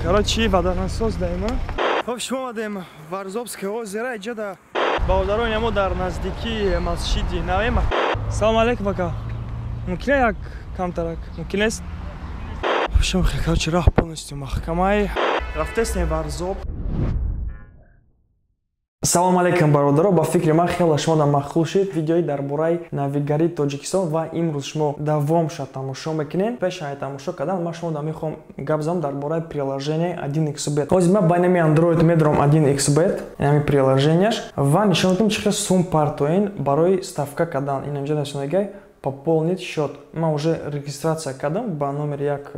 Короче, водонасос даема. Хоб, шумо омадем Варзобское озеро, иҷода бародарони мо дар наздикии масҷиди навема. Салом алейкум, ака. Мумкин як камтарак? Мумкин нест? Шумо, короче, роҳ полностью маҳкамай. Рафтестем Варзоб. Салом алейкум, бародаро. Ба фикри ман хеле шумо да махқул шид видеои дар бораи навигарии Тоҷикистон ва имрӯз шумо давомша тамошо мекунем. Пеш ай тамошо кардан ман шумо да мехоҳам гап занам дар бораи приложение 1xbet. Ҳозир ман ба инами Android медорам 1xbet, инами приложенияш, ва нишон медиҳам чӣ хел сум партоен барои ставка кардан. Ин инҷа нависонагай пополнить счет. Ман уже регистрация кардам ба номери як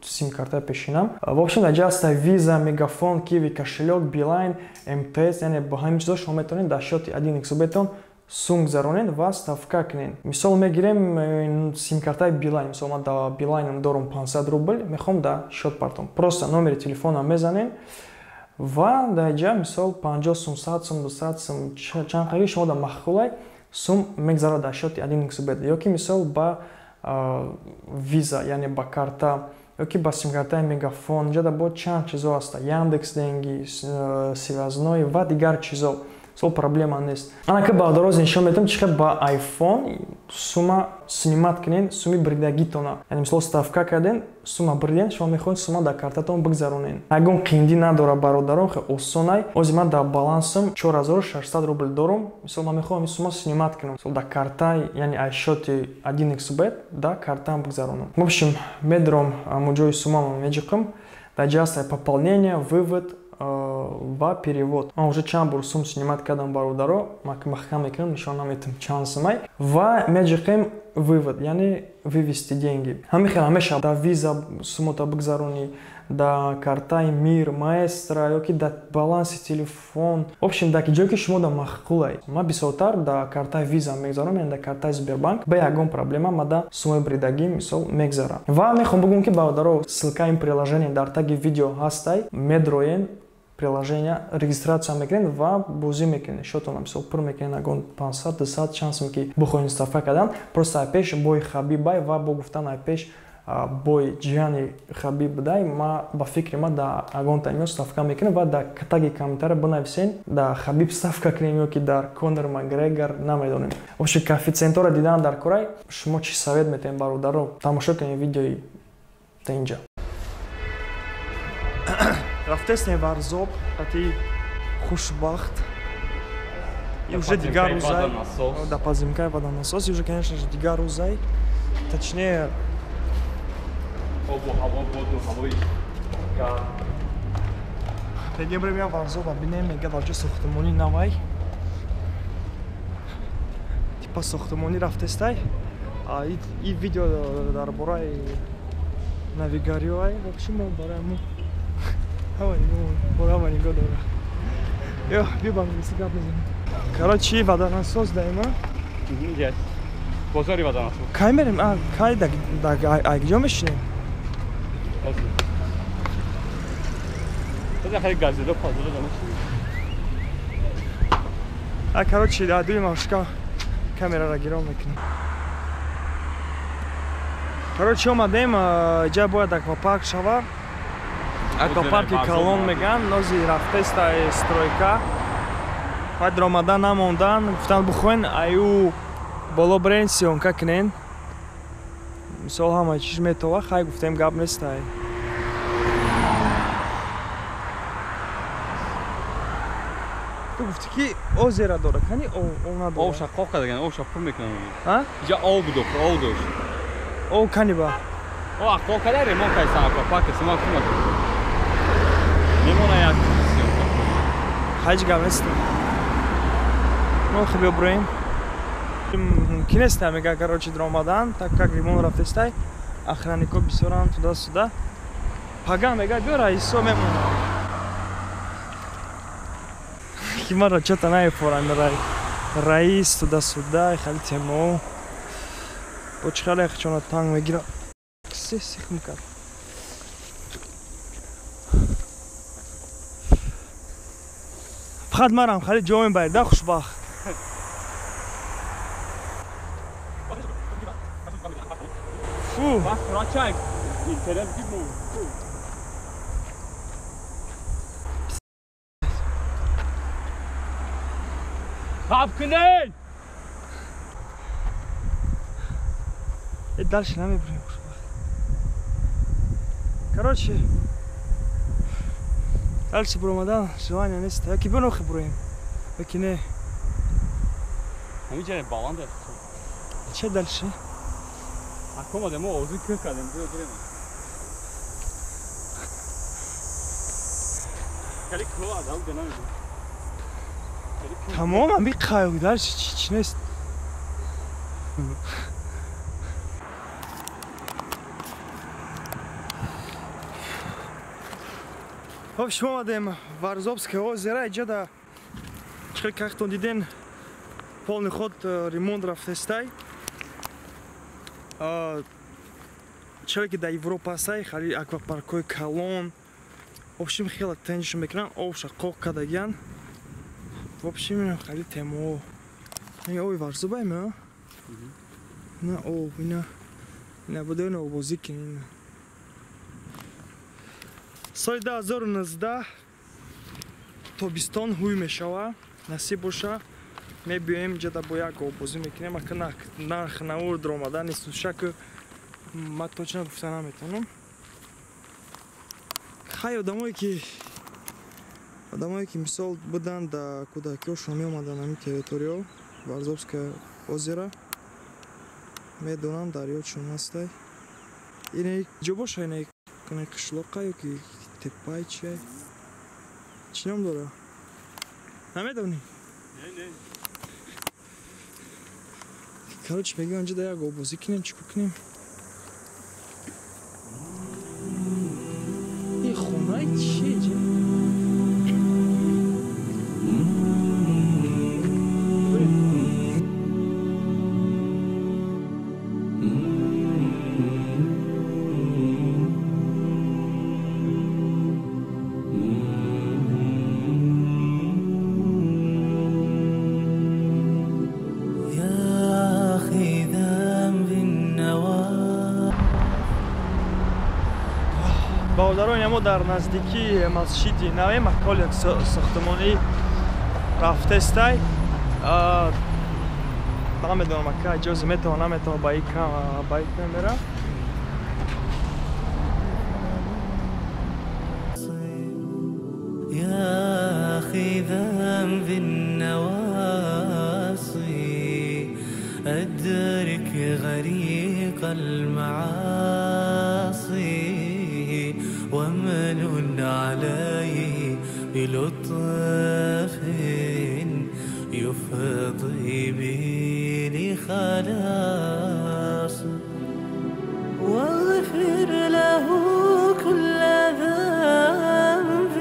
сим-картаи пешинам. В общем, дар ҷа ҳаста Visa, Мегафон, Kiwi кошелек, Beeline, МТС, яъне бо ҳамин чизо шумо метавонед дар счети 1xbet-тон сум гузаронед ва ставка кунед. Мисол мегирем сим-картаи Beeline. Мисол ман дар Beeline дорам 500 рубл, мехоҳам дар счет партом. Просто номери телефона мезанем ва дар ҷа мисол 50 сум, 100 сум, 200 сум, чанд қаги шумо дар махқулай сум мегзарад дар счети 1xbet. Ё ки мисол ба Visa, яъне ба карта, ё ки ба симкартаи Мегафон, инҷа бо чанд чизо ҳаста, Яндекс деньги, Связной ва дигар чизо. Мисол проблема нест. Анака бародароз нишон медиҳам чӣ хел ба iPhone сума снимат кунед, суми бридагитона. Яъне мисол ставка карден, сума бриден, шумо мехоҳед сума дар картатон бигзаронед. Ягон қиндӣ надора, бародарон, хеле осонай. Ҳозир ман дар балансам 4600 рубл дорам. Мисол ман мехоҳам ин сума снимат кунам. Мисол дар карта, яъне аз счети 1xbet дар картаам бигзаронам. В общем, медорам ҳамон ҷои сумаам меҷиқам. Дар ҷа ҳаста пополнение, вывод ва перевод. Ман уже чанд бор сум снимат кардам, бародаро, маҳкам мекунам, нишон наметам чанд сумай. Ва меҷиқем вывод, яъне вывести деньги. Ҳамин хел ҳамеша дар Visa сумота бигзаронӣ, дар картаи Мир, Маэстро ё ки дар баланси телефон. В общем, дар ҷое ки шумо дар маъқулай. Ман бисёртар дар картаи Visa мегзарам, яъне дар картаи Сбербанк. Бе ягон проблема ман дар сумои бридагӣ мисол мегзарам. Ва мехоҳам бигӯям ки бародаро, ссылкаи ин приложение дар таги видео ҳастай, медроен приложение, регистрация мекунед ва бозӣ мекунед. Счетона мисол пур мекунед, ягон 500, 200 чанд сум ки бихоҳед ставка кардан. Просто ай пеш бой Хабибай ва бо гуфтан ай пеш бой ҷияни Хабиб будай, ма ба фикри ма дар ягон таймё ставка мекунем ва дар таги комментария бинависен дар Хабиб ставка кунем ё ки дар Конор Макгрегор, намедонем. Вообще коэффициентҳоро дидан дар корай. Шумо чӣ совет метаҳед, бародаро? Тамошо кунед видеои та инҷа. Рафтестем Варзоб, қати хушбахт. И уже дигар рӯзай. Да, подземкаи водонасос. И уже, конечно же, дигар рӯзай. Точнее, обу ҳаво, боду ҳавои гарм. Мегем брем я Варзоба бинем, мега дар ҷо сохтмони навай. Типа сохтмони рафтестай. И видео дар бораи навигариҳоай. В общем, мо барои мо ҳама нигоҳ дора. Ё, биё ба англисӣ гап мезанем. Короче, водонасос даема. Бозори водонасос. Кай мерем? Кай ай куҷо мешинем? Короче, дар дуи машка камераро гирон мекунем. Короче, омадем, ҷа бояд аквапарк шава. Аквапарки калон меган, нози рафтеста стройка. Баъд омадан намондан, гуфтан бухоен, аю боло брен съёмка кунен. Мисол ҳама чиз метова, хай гуфтем гап нестай. Ту гуфтӣ ки озера дора, кани ов надора? Овша қоқ кардаган, овша пур мекунам. А? Иҷа ов буд, ов дошт. Ов кани ба? О, қоқ карда ремонт кардасан аквапарк, сима кунам. Мемона як съёмка. Ҳеҷ гап нест. Мо хуб броем. Мумкин нест, мега, короче, дар так как ремонт рафтестай, охраннико бисёранд туда-сюда. Пага мега биё раисо мемона. Ки маро чё-то наефорам раис туда-сюда, хали темо. Бо чӣ хеле чона танг мегира. Се сих мекард. Фақат марам хали ҷо мебарид, да, хушбахт. Фу. Хаб кунед! Дальше намебурем. Короче, дальше буромадан желания нест. Яки бинохи буроем, яки не. Ҳамин ҷаре баланд аст. Че дальше? Ако омадем, мо овози кӯҳ кардем, биё бурем. Кали кӯҳ аз ав намебурем. Тамом, ами қайғ дальше чӣ нест. Хоб, шумо омадем Варзобское озеро. Иҷода чихел кахтон диден, полный ход ремонт рафтестай. Чаре ки дар Европа астай, хали аквапаркҳои калон. Общим хела тенҷшо мекунан, обша қоқ кардагиян. В общем, хали темо. Ин оби Варзобай ма? На об, ина. Ина буду ина обозӣ кунем. Соли 2019 тобистон ҳуй мешава, насиб боша, мебиёем ҷада бо як обозӣ мекунем. Ака нарх навор даромада нест, шак ма точно гуфта наметавонам. Хай, одамое ки мисол буданд дар кӯдакиҳошон меомаданд ҳамин территориё Варзобское озеро, медонанд дарё чун ҳастай. Ина ҷо боша, ина қишлоқа ё ки теппай чиай? Чӣ ном дора? Намедонӣ? Не. Короче, мегӯям анҷо да як обозӣ кунем, чӣ кор кунем? Ин хонаи чие ҷа? Бародарон, мо дар наздикии масҷиди наве макол як сохтмонӣ рафтестай. Намедонам ака иҷоза метавон наметавон ба ин камера. يا أخي ذنب النواصي أدرك غريق المعاصي ومن عليه بلطف يفضي به لخلاص واغفر له كل ذنب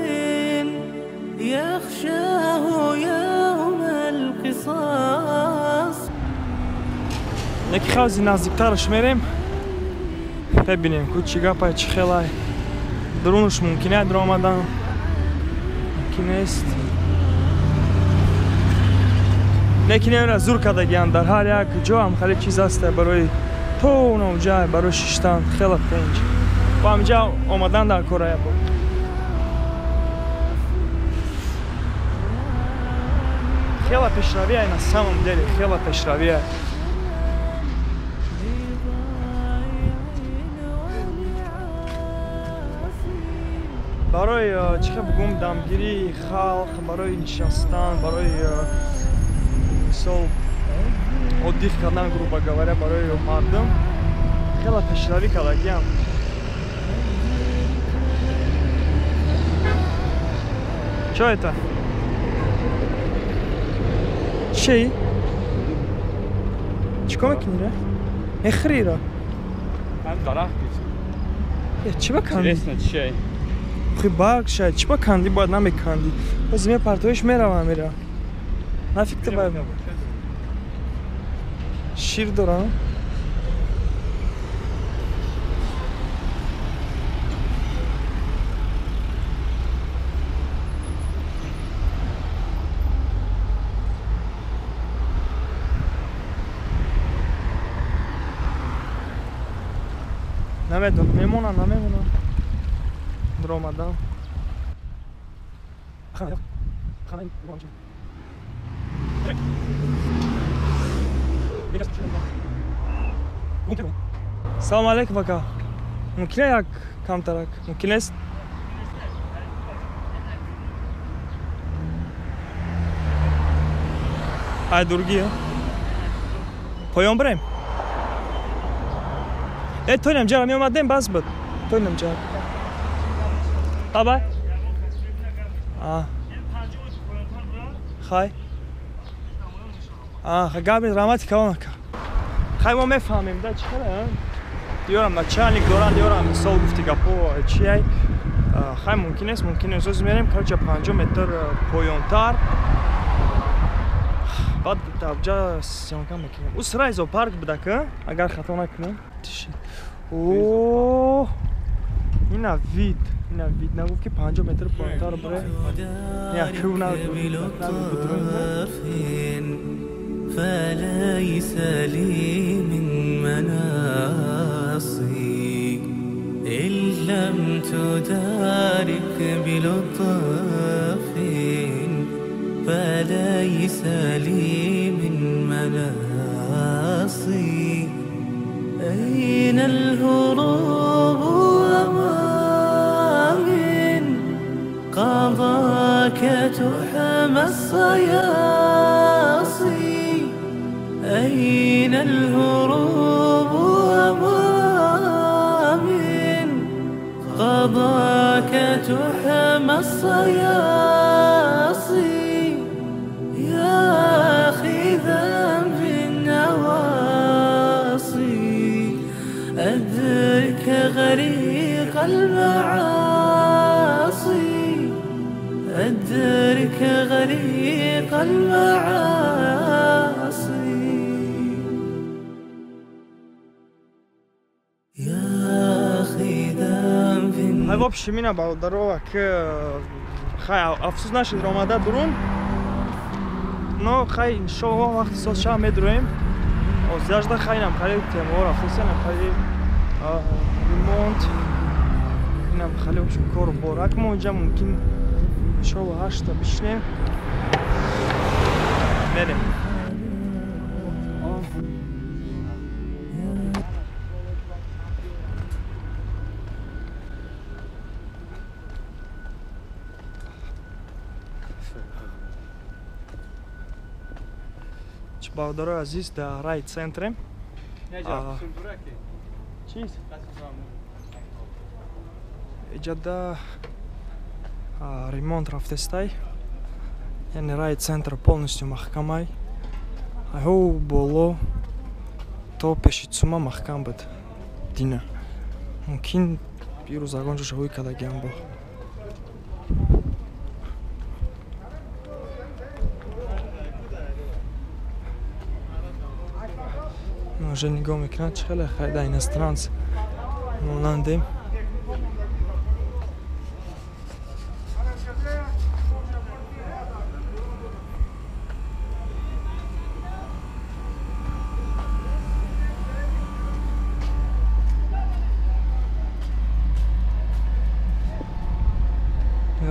يخشاه يوم القصاص. Неки хавзи наздиктараш мерем, бибинем ку чӣ гапай, чӣ хелай. Дурунаш мумкин аст даромадан, мумкин нест. Лекин инро зур кардагианд, дар ҳар як ҷо ҳам хеле чиз аст барои то онҷа барои шиштан, хеле тенҷ. Бо ҳамҷа омадан дар кора бо. Хеле пешравӣ на самом деле, хеле пешравӣ. Барои чӣ хел бигӯм, дамгирии халқ, барои нишастан, барои мисол отдых кардан, грубо говоря, барои мардум хеле пешравӣ кардагиам. Чо это? Чӣ? Чӣ кор мекунӣ ра? Мехӯрӣ ра? Дарахт. Чӣ ба канди? Интересно, чӣ? Хи барг шай, чӣ ба канди бояд намеканди? Боз мепартоиш меравам ира. Нафиг ты бай. Шир дорам. Намедонам, мемонам, намемонам. Даромадан. Салом алейкум, ака. Мумкин як камтарак? Мумкин аст? Ай дургия. Поён бирем? Э, тойнам ҷара меомадем, бас буд. Тойнам ҷара. Аба? А. Хай. А, гап раҳмати калон ака. Хай мо мефаҳмем да чӣ хела? Диёрам начальник доранд, диёрам мисол гуфти гапо чи ай. Хай мумкин нест, мумкин нест. Оз мерем, короче, 50 метр поёнтар. Баъд дафҷа съёмка мекунем. Ӯ сирай зоопарк буда ка, агар хато накунем. О, ина вид, ина вид. Нагуфт ки 50 метр поёнтар бире. Як на فليس لي من مناصي إن لم تدارك بلطف فليس لي من مناصي أين الهروب وما من قضاك تحمى الصياصي أين الهروب وما من قضاك تحمى الصياصي يا أخي ذنب النواصي أدرك غريق المعاصي أدرك غريق المعاصي يا أخي ذنب. Хай вообще мина бародарова ки хай афсӯс нашид омада дурун, но хай иншоалло вақти соз шава медуроем. Озяжда хай инам хали темаҳо рафтест, инам хали ремонт, инам хали общем кору бор. Ак мо инҷа мумкин иншоалло 8-та бишинем, мерем. Бародарои азиз, дар райцентрем. Чиз? Иҷада ремонт рафтестай, яъне райцентр полностью маҳкамай. Айҳо боло то пеши Цума маҳкам буд дина. Мумкин бирӯз ягон ҷоша ҳуй кардагиам бо. Уже нигоҳ мекунад, чӣ хеле хайда иностранц монандем.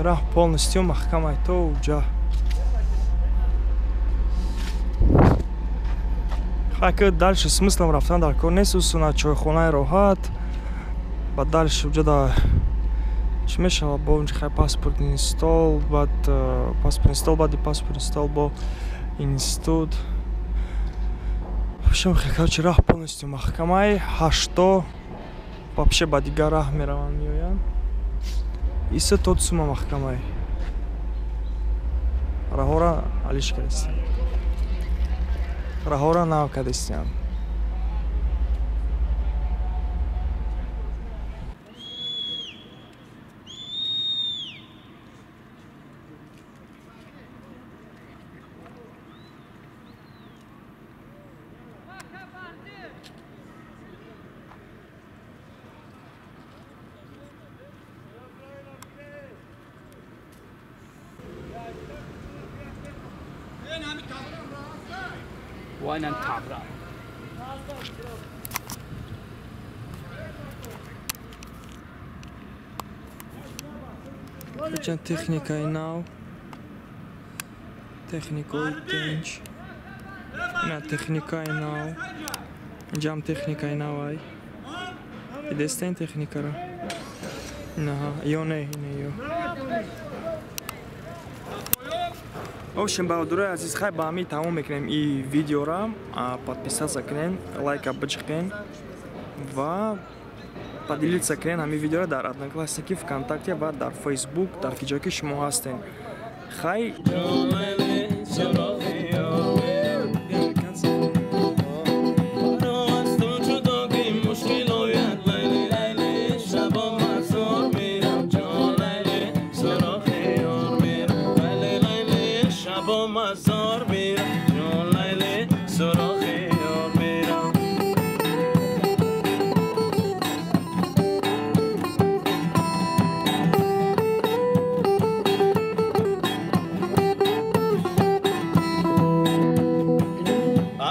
Раҳ полностью маҳкамай то уҷа. Хайка дальше смыслом рафтан дар кор нест, усуна чойхонаи роҳат. Баъд дальше уҷа чӣ мешавад бо унҷа хай паспортни стол, баъд паспортни стол, баъди паспортни стол бо институт. Вообще короче раҳ полностью маҳкамай, 8 вообще ба дигар раҳ мераванд меоянд. Иса то Цума маҳкамай. Раҳора алиш кардистем. Раҳора нав кардистем. Чанд техникаи нав, техникаи тинч. Ина техникаи нав, инҷам техникаи навай. Дидестен техникаро? Инаҳа, ё не, ина ё. Общем, бародарои азиз, хай ба ҳамин тамом мекунем и видеора. Подписаться кунен, лайка биҷиқен ва поделиться кунен ҳамин видеора дар Одноклассники, ВКонтакте ва дар Фейсбук, дар ки ҷое ки шумо ҳастен. Хай.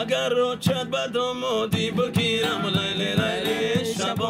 Агар рочад ба домодӣ бигирам, лайли, лайли, шабо